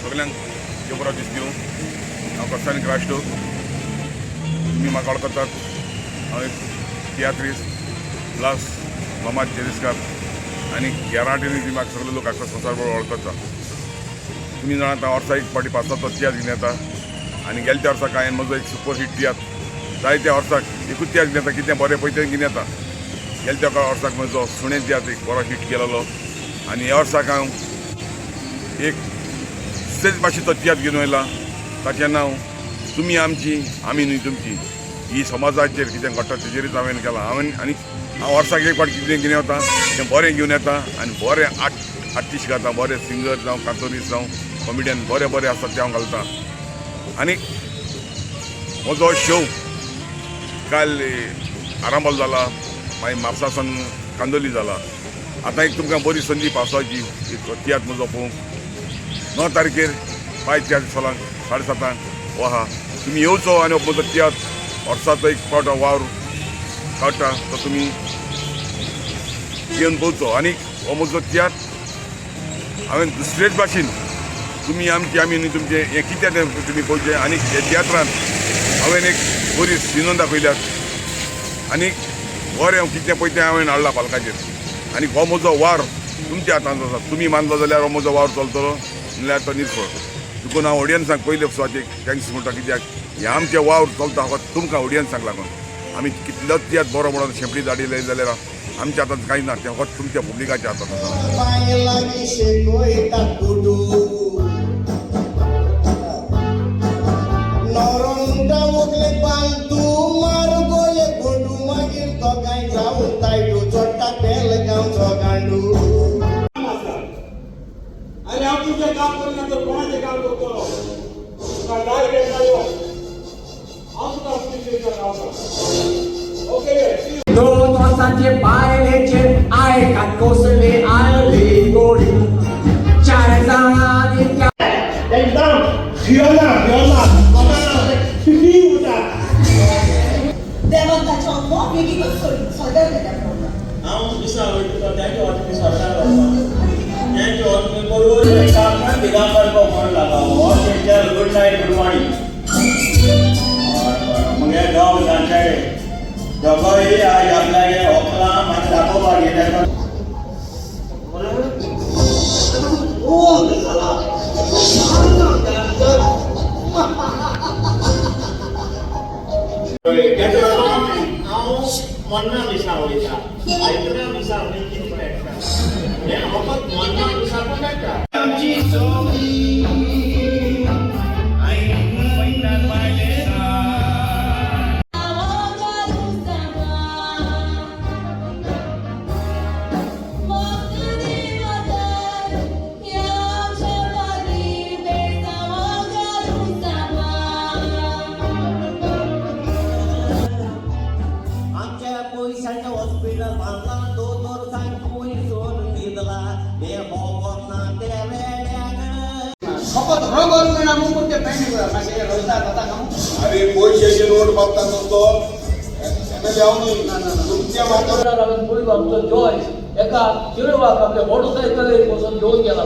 सगळ्यांक देव बरो दीस दिवं. हांव कस्तानी क्रास्टो. तुमी म्हाका वळखतात. हांव एक तियात्रीस प्लस मामाद जेरीसकार आनी गेरांटीनी ती म्हाका सगळे लोक आख्खो संवसारभर वळखता. तुमी जाणात, हांव वर्सा एक फावटी पावसाचो तियात्र घेवन येता आनी गेल्या त्या वर्साक हांवें म्हजो एक सुपर हिट तियात्र. जायत्या वर्साक एकूच तियात्र घेवन येता, कितें बरें पळय तें घेवन येता. गेल्या त्या वर्साक म्हजो सुणें तियात्र एक बरो हिट केलेलो आनी ह्या वर्साक हांव एक दुसरेच भाशेचो तियात्र घेवन आयला. ताचें नांव तुमी आमची, आमी न्हय तुमची. ही समाजाचेर कितें घडटा तेजेरूच हांवें केलां. हांवें आनी हांव वर्साक एक फावट कितें घेवन येता तें बरें घेवन येता आनी बरें आर्टिस्ट घालता. बरे सिंगर जावं, कांतोरीस जावं, कॉमिडियन बरे बरे आसात ते हांव घालता. आनी म्हजो शो काल आरांबोल जाला, मागीर म्हापसा सावन कांदोली जाला. आतां एक तुमकां बरी संदी पावसाची एक तियात्र म्हजो पळोवंक. 9 तारखेर पांय तियात्र सोलांक 7:30 हो आहा. तुमी येवचो आनी म्हजो तियात्र, वर्साचो एक फावट वावर काडटा तो तुमी येवन पळोवचो. आनी हो म्हजो तियात्र हांवें दुसरेच भाशेन तुमी आमची, आमी न्हय तुमचें हें कितें तें तुमी पळोवचें. आनी ह्या तियात्रान हांवें एक बरी सिनून दाखयल्यात आनी बरें कितें पळय तें हांवें हाडलां पालकाचेर. आनी हो म्हजो वावर तुमच्या हातांत आसा. तुमी मानलो जाल्यार हो म्हजो वावर चलतलो, नाल्यार तो निर्फळ. देखून हांव ऑडियन्सांक पयले सुवातेक thanks म्हणटा, कित्याक हे आमचे वावर चलता फकत तुमकां ऑडियन्सांक लागून. आमी कितलोच तियात्र बरो म्हणून शेंपडी दाडी जाल्यार आमच्या हातांत कांय ना, तें फकत तुमच्या पब्लिकाच्या हातांत आसा. पांय लागीं शेकयता कुडू. न्हवरो म्हणटा, व्हंकले पालतू मार गोये गोडू. मागीर दोगांय जावन तायटू चडटा बेलगांवचो गांडू. काम आसा आनी हांव तुमचें काम करिना तर कोणाचें काम करतलो? तुका जाय तेन्ना यो, हांव तुका स्टेशनार रावता. ओके. 2 वर्सांचे बायलेचे आयकात कसले आयली गोडी चार जाणांनी. एकदम भियना भियना फिटी उठा. देवान ताचें अम्मो बेगीनूच सोडल्या त्या प्रॉब्लम. हांव दिसा वयता तेंचे हॉटेल सरकार वचपा, तेंचे हॉटेल बरोबर काम दिगंबर को फोन लागा. ओके, चल, गुड नायट, गुड मॉर्निंग. मगे दोग सांजचे दोगोय आज आपल्यागे होकलां म्हाका दाखोवपाक येता. हांव मोन्ना दिसा वयता, आयतारा दिसा कितें मेळटा हें फकत मोन्ना दिसा पण मेळटा. आमची सोबी आमच्या पयशांच्या हॉस्पिटल बांदला, दोतोर सांग पयसोन न्हिदला, हे खबर ना ते वेड्याक. फकत रगत मेळना म्हणून ते पेंट मातशें रोयता जाता का? अरे, पयशाचे नोट मागता न्हू तो एमएलए हांव न्हय तुमच्या मागता. हांवें पयलो आमचो जॉयस एका चेडवाक आपल्या मोटरसायकलीर बसून घेवन गेला.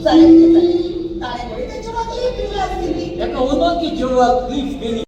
चालेल ते चालेल, ताणें तांच्या वागली पिवळी आसली. एका अनोळखी चेडवाक लिफ्ट गेली.